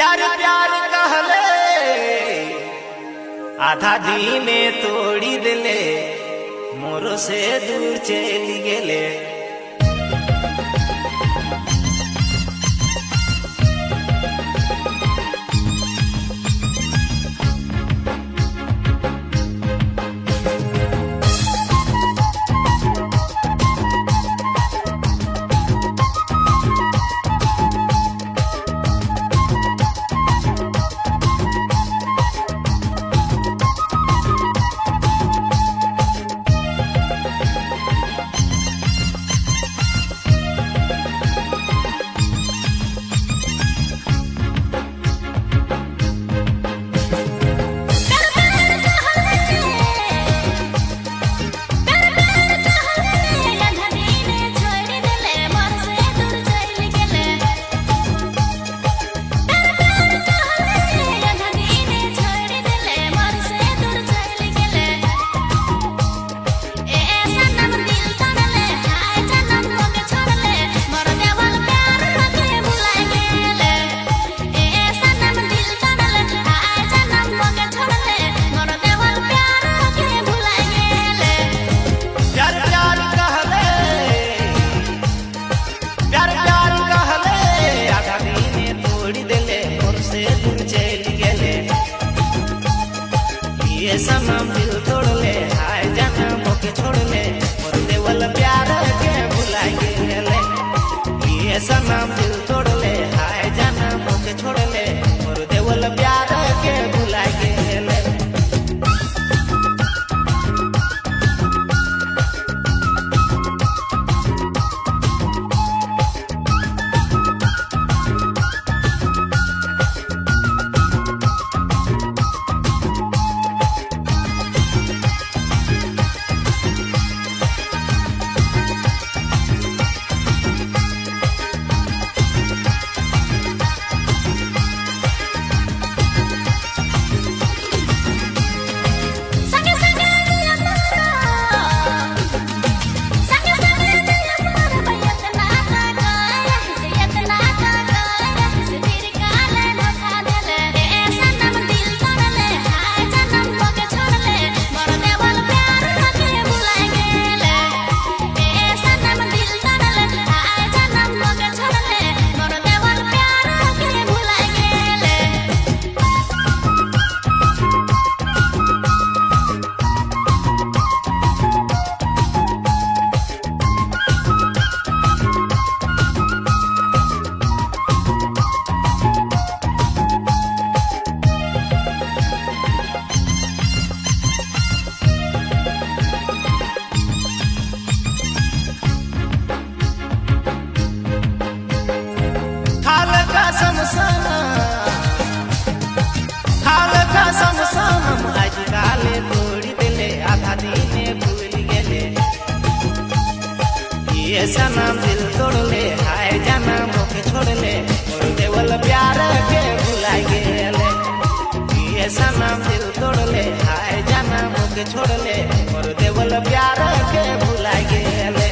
प्यार प्यार कहले आधा दीने तोड़ी दिले, मोरो से दूर चली गेले। सनम दिल तोड़ले, हाय जाना मोके छोड़ले, मोर देवल प्यार के भुला गेले। ये सनम दिल तोड़ले, हाय जाना मोके छोड़ले, मोर देवल प्यार के भुला गेले। ये सनम दिल तोड़ले, हाय जाना मोके छोड़ले, मोर देवल प्यार के भुला गेले। ये सनम दिल तोड़ले, हाय जाना मोके छोड़ले, मोर देवल प्यार के भुला गेले।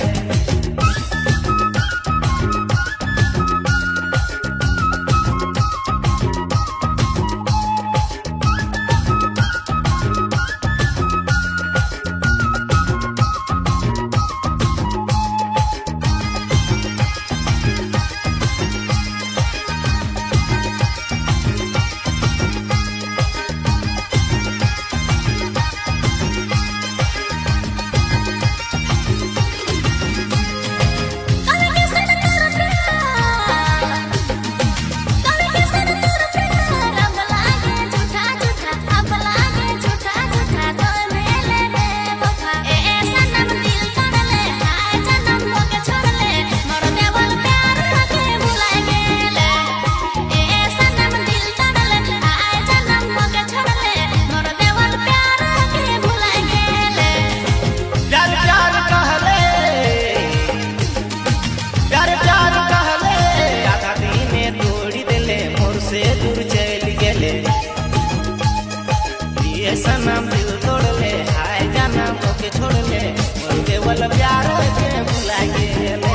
सनम दिल तोड़ले, हाय जाना मोके छोड़ले, मोर देवल प्यार के भुला गेले।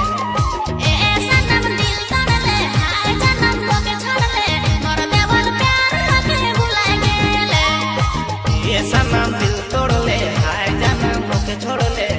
ए सनम दिल तोड़ले, हाय जाना मोके छोड़ले, मोर देवल ये सनम दिल तोड़ले, हाय जाना मोके छोड़ले।